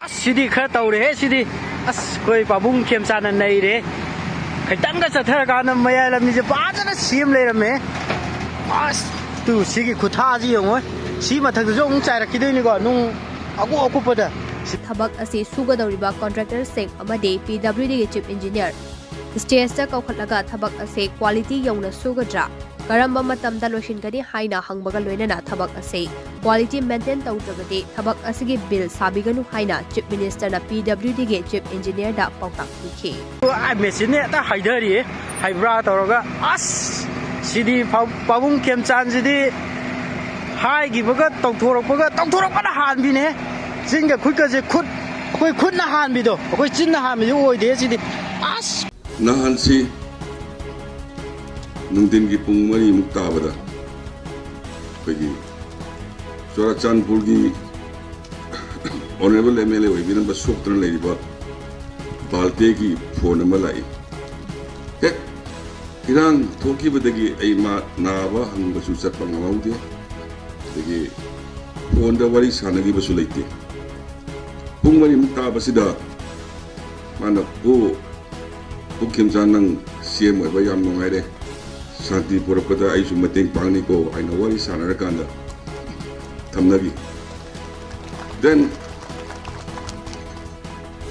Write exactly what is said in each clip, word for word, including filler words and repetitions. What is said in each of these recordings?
ꯑꯁ, ꯁꯤꯗꯤ ꯈꯔ ꯇꯧꯔꯦꯍꯦ ꯁꯤꯗꯤ꯫ ꯑꯁ, ꯑꯩꯈꯣꯏ ꯄꯥꯕꯨꯡ ꯈꯦꯝꯆꯥꯟꯅ ꯅꯩꯔꯦ꯫ ꯈꯤꯇꯪꯒ ꯆꯠꯊꯔꯀꯥꯟꯗ ꯃꯌꯥꯏ ꯂꯝꯕꯤꯁꯦ ꯐꯖꯅ ꯁꯦꯝ ꯂꯩꯔꯝꯃꯦ꯫ ꯑꯁ, ꯇꯨ, ꯁꯤꯒꯤ ꯈꯨꯊꯥꯁꯤ ꯌꯦꯡꯉꯣ꯫ ꯁꯤ ꯃꯊꯛꯇꯁꯨ ꯑꯃꯨꯛ ꯆꯥꯏꯔꯛꯈꯤꯗꯣꯏꯅꯤꯀꯣ, ꯅꯨꯡ ꯑꯀꯨꯞ ꯑꯀꯨꯞꯄꯗ꯫ ꯊꯕꯛ ꯑꯁꯤ ꯁꯨꯒꯗꯧꯔꯤꯕ ꯀꯣꯟꯇ꯭ꯔꯦꯛꯇꯔꯁꯤꯡ ꯑꯃꯗꯤ ꯄꯤ ꯗꯕ꯭ꯂꯤꯎ ꯗꯤꯒꯤ ꯆꯤꯐ ꯏꯟꯖꯤꯅꯤꯌꯔ ꯁ꯭ꯇꯦꯖꯇ ꯀꯧꯈꯠꯂꯒ ꯊꯕꯛ ꯑꯁꯤ ꯀ꯭ꯋꯥꯂꯤꯇꯤ ꯌꯧꯅ ꯁꯨꯒꯗ꯭ꯔꯥ, ꯀꯔꯝꯕ ꯃꯇꯝꯗ ꯂꯣꯏꯁꯤꯟꯒꯅꯤ ꯍꯥꯏꯅ ꯍꯪꯕꯒ ꯂꯣꯏꯅꯅ ꯊꯕꯛ ꯑꯁꯤ ꯀ꯭ꯋꯥꯂꯤꯇꯤ ꯃꯦꯟꯇꯦꯟ ꯇꯧꯗ꯭ꯔꯕꯗꯤ ꯊꯕꯛ ꯑꯁꯤꯒꯤ ꯕꯤꯜ ꯁꯥꯕꯤꯒꯅꯨ ꯍꯥꯏꯅ ꯆꯤꯐ ꯃꯤꯅꯤꯁꯇꯔꯅ ꯄꯤ ꯗꯕ꯭ꯂꯤꯎ ꯗꯤꯒꯤ ꯆꯤꯐ ꯏꯟꯖꯤꯅꯤꯌꯔꯗ ꯄꯥꯎꯇꯥꯛ ꯄꯤꯈꯤ꯫ ꯑꯥ, ꯃꯦꯆꯤꯟꯅ ꯍꯦꯛꯇ ꯍꯥꯏꯊꯔꯤꯌꯦ, ꯍꯩꯕ꯭ꯔꯥ ꯇꯧꯔꯒ꯫ ꯑꯁ, ꯁꯤꯗꯤ ꯄꯥ-, ꯄꯥꯕꯨꯡ ꯈꯦꯝꯆꯥꯟꯁꯤꯗꯤ ꯍꯥꯏꯈꯤꯕꯒ ꯇꯧꯊꯣꯔꯛꯄꯒ, ꯇꯧꯊꯣꯔꯛꯄꯅ ꯍꯥꯟꯕꯤꯅꯦ꯫ ꯆꯤꯟꯒ ꯈꯨꯠꯀꯁꯦ ꯈꯨꯠ, ꯑꯩꯈꯣꯏ ꯈꯨꯠꯅ ꯍꯥꯟꯕꯤꯗꯣ, ꯑꯩꯈꯣꯏ ꯆꯤꯟꯅ ꯍꯥꯟꯕꯤꯗꯣ ꯑꯣꯏꯗꯦ ꯁꯤꯗꯤ꯫ ꯑꯁ! ꯅꯍꯥꯟꯁꯤ ꯅꯨꯡꯊꯤꯟꯒꯤ ꯄꯨꯡ ꯃꯔꯤꯃꯨꯛ ꯇꯥꯕꯗ ꯑꯩꯈꯣꯏꯒꯤ ꯆꯨꯔꯥꯆꯥꯟꯄꯨꯔꯒꯤ ꯑꯣꯅꯔꯦꯕꯜ ꯑꯦꯝ ꯑꯦꯜ ꯑꯦ ꯑꯣꯏꯕꯤꯔꯝꯕ ꯁꯣꯛꯇꯨꯅ ꯂꯩꯔꯤꯕ ꯕꯥꯜꯇꯦꯒꯤ ꯐꯣꯟ ꯑꯃ ꯂꯥꯛꯏ꯫ ꯍꯦꯛ ꯏꯔꯥꯡ ꯊꯣꯛꯈꯤꯕꯗꯒꯤ ꯑꯩ ꯃꯥ ꯅꯥꯕ ꯍꯪꯕꯁꯨ ꯆꯠꯄ ꯉꯝꯍꯧꯗꯦ꯫ ꯑꯗꯒꯤ ꯐꯣꯟꯗ ꯋꯥꯔꯤ ꯁꯥꯟꯅꯈꯤꯕꯁꯨ ꯂꯩꯇꯦ꯫ ꯄꯨꯡ ꯃꯔꯤꯃꯨꯛ ꯇꯥꯕꯁꯤꯗ ꯃꯥꯅ, "ꯑꯣ, ꯄꯨꯛ ꯈꯦꯝꯆꯥꯟ, ꯅꯪ ꯁꯤ ꯑꯦꯝ ꯑꯣꯏꯕ ꯌꯥꯝ ꯅꯨꯡꯉꯥꯏꯔꯦ꯫ ꯁꯥꯟꯇꯤ ꯄꯨꯔꯛꯄꯗ ꯑꯩꯁꯨ ꯃꯇꯦꯡ ꯄꯥꯡꯅꯤꯀꯣ" ꯍꯥꯏꯅ ꯋꯥꯔꯤ ꯁꯥꯟꯅꯔꯀꯥꯟꯗ ꯊꯝꯅꯈꯤ꯫ Then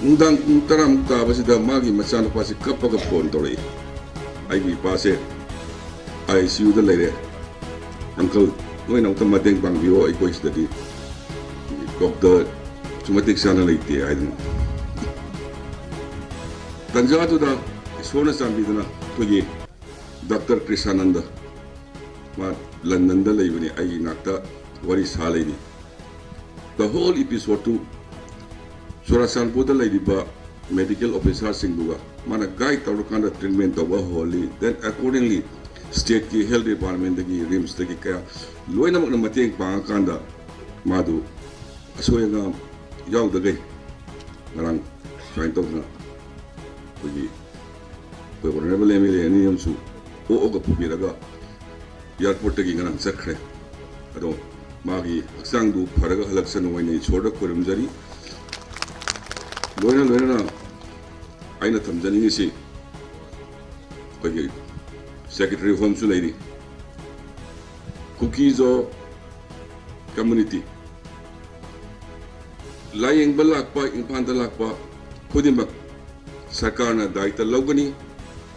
ꯅꯨꯡꯗꯥꯡ ꯄꯨꯡ ꯇꯔꯥꯃꯨꯛ ꯇꯥꯕꯁꯤꯗ ꯃꯥꯒꯤ ꯃꯆꯥꯅꯨꯄꯥꯁꯤ ꯀꯞꯄꯒ ꯐꯣꯟ ꯇꯧꯔꯛꯏ, "ꯑꯩꯒꯤ ꯏꯄꯥꯁꯦ ꯑꯥꯏ ꯁꯤ ꯌꯨꯗ ꯂꯩꯔꯦ꯫ ꯑꯪꯀꯜ, ꯅꯣꯏꯅ ꯑꯃꯨꯛꯇ ꯃꯇꯦꯡ ꯄꯥꯡꯕꯤꯌꯣ, ꯑꯩꯈꯣꯏ ꯁꯤꯗꯗꯤ ꯗꯣꯛꯇꯔꯁꯨ ꯃꯇꯤꯛ ꯆꯥꯅ ꯂꯩꯇꯦ" ꯍꯥꯏꯗꯅ꯫ ꯇꯟꯖꯥꯗꯨꯗ ꯏꯁꯣꯔꯅ ꯆꯥꯟꯕꯤꯗꯨꯅ ꯑꯩꯈꯣꯏꯒꯤ ꯗꯥꯛꯇꯔ ꯀ꯭ꯔꯤꯁꯥꯅꯟꯗ, ꯃꯥ ꯂꯟꯗꯟꯗ ꯂꯩꯕꯅꯤ, ꯑꯩꯒꯤ ꯏꯅꯥꯛꯇ ꯋꯥꯔꯤ ꯁꯥ ꯂꯩꯅꯤ꯫ The whole episode ꯇꯨ ꯆꯨꯔꯥꯆꯥꯟꯄꯨꯔꯗ ꯂꯩꯔꯤꯕ ꯃꯦꯗꯤꯀꯦꯜ ꯑꯣꯐꯤꯁꯥꯔꯁꯤꯡꯗꯨꯒ ꯃꯥꯅ ꯒꯥꯏꯗ ꯇꯧꯔꯀꯥꯟꯗ ꯇ꯭ꯔꯤꯠꯃꯦꯟ ꯇꯧꯕ ꯍꯧꯍꯜꯂꯤ꯫ Then accordingly ꯁ꯭ꯇꯦꯠꯀꯤ ꯍꯦꯜꯊ ꯗꯤꯄꯥꯔꯠꯃꯦꯟꯗꯒꯤ, ꯔꯤꯝꯁꯇꯒꯤ ꯀꯌꯥ ꯂꯣꯏꯅꯃꯛꯅ ꯃꯇꯦꯡ ꯄꯥꯡꯉꯀꯥꯟꯗ ꯃꯥꯗꯨ ꯑꯁꯣꯏ ꯑꯉꯥꯝ ꯌꯥꯎꯗꯈꯩ ꯉꯔꯥꯡ ꯁꯨꯃꯥꯏꯅ ꯇꯧꯗꯅ ꯑꯩꯈꯣꯏꯒꯤ, ꯑꯩꯈꯣꯏ ꯑꯣꯅꯔꯦꯕꯜ ꯑꯦꯝ ꯑꯦꯜ ꯑꯦ ꯑꯅꯤ ꯑꯃꯁꯨ ꯑꯣꯛꯑꯒ ꯄꯨꯕꯤꯔꯒ ꯑꯦꯌꯥꯔꯄꯣꯔꯠꯇꯒꯤ ꯉꯔꯥꯡ ꯆꯠꯈ꯭ꯔꯦ꯫ ꯑꯗꯣ ꯃꯥꯒꯤ ꯍꯛꯆꯥꯡꯗꯨ ꯐꯔꯒ ꯍꯜꯂꯛꯁꯅꯨ ꯍꯥꯏꯅ ꯏꯁꯣꯔꯗ ꯈꯣꯏꯔꯝꯖꯔꯤ꯫ ꯂꯣꯏꯅ ꯂꯣꯏꯅꯅ ꯑꯩꯅ ꯊꯝꯖꯅꯤꯡꯉꯤꯁꯤ, ꯑꯩꯈꯣꯏꯒꯤ ꯁꯦꯀ꯭ꯔꯦꯇꯔꯤ ꯍꯣꯝꯁꯨ ꯂꯩꯔꯤ, ꯀꯨꯀꯤꯖꯣ ꯀꯝꯃꯨꯅꯤꯇꯤ, ꯂꯥꯌꯦꯡꯕ ꯂꯥꯛꯄ, ꯏꯝꯐꯥꯜꯗ ꯂꯥꯛꯄ ꯈꯨꯗꯤꯡꯃꯛ ꯁꯔꯀꯥꯔꯅ ꯗꯥꯌꯤꯠꯇ ꯂꯧꯒꯅꯤ꯫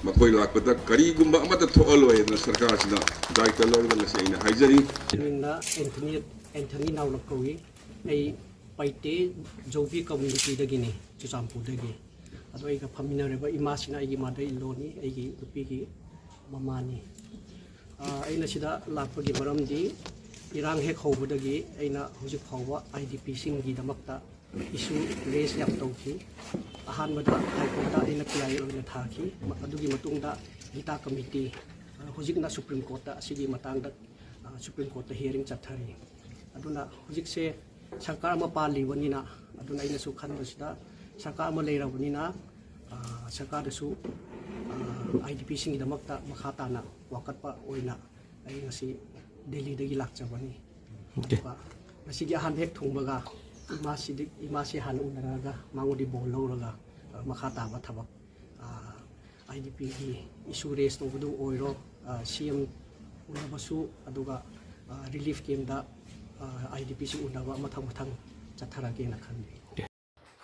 ꯃꯈꯣꯏ ꯂꯥꯛꯄꯗ ꯀꯔꯤꯒꯨꯝꯕ ꯑꯃꯠꯇ ꯊꯣꯛꯍꯜꯂꯣꯏ ꯍꯥꯏꯗꯅ ꯁꯔꯀꯥꯔꯁꯤꯅ ꯗꯥꯌꯤꯠꯇ ꯂꯧꯔꯒ ꯉꯁꯤ ꯑꯩꯅ ꯍꯥꯏꯖꯔꯤ꯫ ꯃꯤꯡꯅ ꯑꯦꯟꯊꯅꯤ, ꯑꯦꯟꯊꯅꯤ ꯅꯥꯎꯔꯞ ꯀꯧꯏ꯫ ꯑꯩ ꯄꯩꯇꯦ ꯖꯧꯕꯤ ꯀꯝꯃ꯭ꯌꯨꯅꯤꯇꯤꯗꯒꯤꯅꯤ, ꯆꯨꯔꯆꯥꯟꯄꯨꯔꯗꯒꯤ꯫ ꯑꯗꯣ ꯑꯩꯒ ꯐꯝꯃꯤꯟꯅꯔꯤꯕ ꯏꯃꯥꯁꯤꯅ ꯑꯩꯒꯤ ꯃꯥꯗꯔ ꯏꯟ ꯂꯣꯅꯤ, ꯑꯩꯒꯤ ꯅꯨꯄꯤꯒꯤ ꯃꯃꯥꯅꯤ꯫ ꯑꯥ, ꯑꯩꯅ ꯁꯤꯗ ꯂꯥꯛꯄꯒꯤ ꯃꯔꯝꯗꯤ ꯏꯔꯥꯡ ꯍꯦꯛ ꯍꯧꯕꯗꯒꯤ ꯑꯩꯅ ꯍꯧꯖꯤꯛ ꯐꯥꯎꯕ ꯑꯥꯏ ꯗꯤ ꯄꯤꯁꯤꯡꯒꯤꯗꯃꯛꯇ ꯏꯁꯨ ꯔꯦꯁ ꯌꯥꯝ ꯇꯧꯈꯤ꯫ ꯑꯍꯥꯟꯕꯗ ꯍꯥꯏ ꯀꯣꯔꯠꯇ ꯑꯩꯅ ꯄꯤ ꯑꯥꯏ ꯑꯦꯜ ꯑꯣꯏꯅ ꯊꯥꯈꯤ꯫ ꯑꯗꯨꯒꯤ ꯃꯇꯨꯡꯗ ꯒꯤꯇꯥ ꯀꯃꯤꯇꯤ, ꯑ, ꯍꯧꯖꯤꯛꯅ ꯁꯨꯄ꯭ꯔꯤꯝ ꯀꯣꯔꯠꯇ ꯑꯁꯤꯒꯤ ꯃꯇꯥꯡꯗ, ꯑ, ꯁꯨꯄ꯭ꯔꯤꯝ ꯀꯣꯔꯠꯇ ꯍꯤꯌꯔꯤꯡ ꯆꯠꯊꯔꯤ꯫ ꯑꯗꯨꯅ ꯍꯧꯖꯤꯛꯁꯦ ꯁꯔꯀꯥꯔ ꯑꯃ ꯄꯥꯜꯂꯤꯕꯅꯤꯅ, ꯑꯗꯨꯅ ꯑꯩꯅꯁꯨ ꯈꯟꯕꯁꯤꯗ ꯁꯔꯀꯥꯔ ꯑꯃ ꯂꯩꯔꯕꯅꯤꯅ, ꯑ, ꯁꯔꯀꯥꯔꯗꯁꯨ, ꯑ, ꯑꯥꯏ ꯗꯤ ꯄꯤꯁꯤꯡꯒꯤꯗꯃꯛꯇ ꯃꯈꯥ ꯇꯥꯅ ꯋꯥꯀꯠꯄ ꯑꯣꯏꯅ ꯑꯩ ꯉꯁꯤ ꯗꯦꯜꯂꯤꯗꯒꯤ ꯂꯥꯛꯆꯕꯅꯤ꯫ ꯑꯣꯀꯦ꯫ ꯑꯗꯨꯒ ꯉꯁꯤꯒꯤ ꯑꯍꯥꯟꯕ ꯍꯦꯛ ꯊꯨꯡꯕꯒ ꯏꯃꯥꯁꯤꯗꯤ, ꯏꯃꯥꯁꯤ ꯍꯥꯟꯅ ꯎꯅꯔꯒ ꯃꯉꯣꯟꯗꯤ ꯕꯣꯔ ꯂꯧꯔꯒ, ꯑ, ꯃꯈꯥ ꯇꯥꯕ ꯊꯕꯛ, ꯑ, ꯑꯥꯏ ꯗꯤ ꯄꯤꯒꯤ ꯏꯁꯨ ꯔꯦꯁ ꯇꯧꯕꯗꯨ ꯑꯣꯏꯔꯣ, ꯑ, ꯁꯤ ꯑꯦꯝ ꯎꯅꯕꯁꯨ, ꯑꯗꯨꯒ, ꯑ, ꯔꯤꯂꯤꯐ ꯀꯦꯝꯗ, ꯑ, ꯑꯥꯏ ꯗꯤ ꯄꯤꯁꯨ ꯎꯅꯕ ꯃꯊꯪ ꯃꯊꯪ ꯆꯠꯊꯔꯒꯦꯅ ꯈꯜꯂꯤ꯫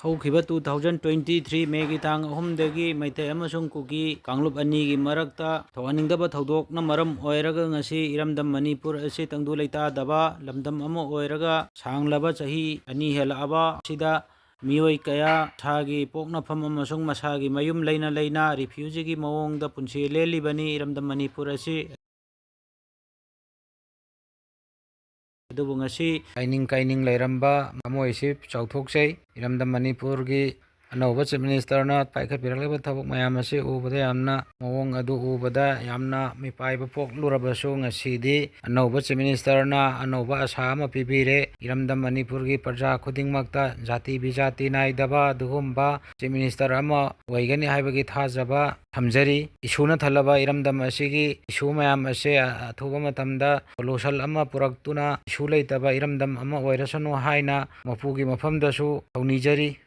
ꯍꯧꯈꯤꯕ two thousand twenty three ꯃꯦꯒꯤ ꯇꯥꯡ ꯑꯍꯨꯝꯗꯒꯤ ꯃꯩꯇꯩ ꯑꯃꯁꯨꯡ ꯀꯨꯀꯤ ꯀꯥꯡꯂꯨꯞ ꯑꯅꯤꯒꯤ ꯃꯔꯛꯇ ꯊꯣꯛꯍꯟꯅꯤꯡꯗꯕ ꯊꯧꯗꯣꯛꯅ ꯃꯔꯝ ꯑꯣꯏꯔꯒ ꯉꯁꯤ ꯏꯔꯝꯗꯝ ꯃꯅꯤꯄꯨꯔ ꯑꯁꯤ ꯇꯪꯗꯨ ꯂꯩꯇꯥꯗꯕ ꯂꯝꯗꯝ ꯑꯃ ꯑꯣꯏꯔꯒ ꯁꯥꯡꯂꯕ ꯆꯍꯤ ꯑꯅꯤ ꯍꯦꯜꯂꯛꯑꯕ ꯑꯁꯤꯗ ꯃꯤꯑꯣꯏ ꯀꯌꯥ ꯃꯁꯥꯒꯤ ꯄꯣꯛꯅꯐꯝ ꯑꯃꯁꯨꯡ ꯃꯁꯥꯒꯤ ꯃꯌꯨꯝ ꯂꯩꯅ ꯂꯩꯅ ꯔꯤꯐ꯭ꯌꯨꯖꯤꯒꯤ ꯃꯑꯣꯡꯗ ꯄꯨꯟꯁꯤ ꯂꯦꯜꯂꯤꯕꯅꯤ꯫ ꯏꯔꯝꯗꯝ ꯃꯅꯤꯄꯨꯔ ꯑꯁꯤ ꯑꯗꯨꯕꯨ ꯉꯁꯤ ꯀꯥꯏꯅꯤꯡ ꯀꯥꯏꯅꯤꯡ ꯂꯩꯔꯝꯕ ꯊꯃꯣꯏꯁꯤ ꯆꯥꯎꯊꯣꯛꯆꯩ꯫ ꯏꯔꯝꯗꯝ ꯃꯅꯤꯄꯨꯔꯒꯤ ꯑꯅꯧꯕ ꯆꯤꯐ ꯃꯤꯅꯤꯁꯇꯔꯅ ꯄꯥꯏꯈꯠꯄꯤꯔꯛꯂꯤꯕ ꯊꯕꯛ ꯃꯌꯥꯝ ꯑꯁꯤ ꯎꯕꯗ ꯌꯥꯝꯅ, ꯃꯑꯣꯡ ꯑꯗꯨ ꯎꯕꯗ ꯌꯥꯝꯅ ꯃꯤꯄꯥꯏꯕ ꯄꯣꯛꯂꯨꯔꯕꯁꯨ, ꯉꯁꯤꯗꯤ ꯑꯅꯧꯕ ꯆꯤꯐ ꯃꯤꯅꯤꯁꯇꯔꯅ ꯑꯅꯧꯕ ꯑꯁꯥ ꯑꯃ ꯄꯤꯕꯤꯔꯦ꯫ ꯏꯔꯝꯗꯝ ꯃꯅꯤꯄꯨꯔꯒꯤ ꯄ꯭ꯔꯖꯥ ꯈꯨꯗꯤꯡꯃꯛꯇ ꯖꯥꯇꯤ ꯕꯤꯖꯥꯇꯤ ꯅꯥꯏꯗꯕ ꯑꯗꯨꯒꯨꯝꯕ ꯆꯤꯐ ꯃꯤꯅꯤꯁꯇꯔ ꯑꯃ ꯑꯣꯏꯒꯅꯤ ꯍꯥꯏꯕꯒꯤ ꯊꯥꯖꯕ ꯊꯝꯖꯔꯤ꯫ ꯏꯁꯨꯅ ꯊꯜꯂꯕ ꯏꯔꯝꯗꯝ ꯑꯁꯤꯒꯤ ꯏꯁꯨ ꯃꯌꯥꯝ ꯑꯁꯦ ꯑꯊꯨꯕ ꯃꯇꯝꯗ ꯁꯣꯂꯨꯁꯟ ꯑꯃ ꯄꯨꯔꯛꯇꯨꯅ, ꯏꯁꯨ ꯂꯩꯇꯕ ꯏꯔꯝꯗꯝ ꯑꯃ ꯑꯣꯏꯔꯁꯅꯨ ꯍꯥꯏꯅ ꯃꯄꯨꯒꯤ ꯃꯐꯝꯗꯁꯨ ꯊꯧꯅꯤꯖꯔꯤ꯫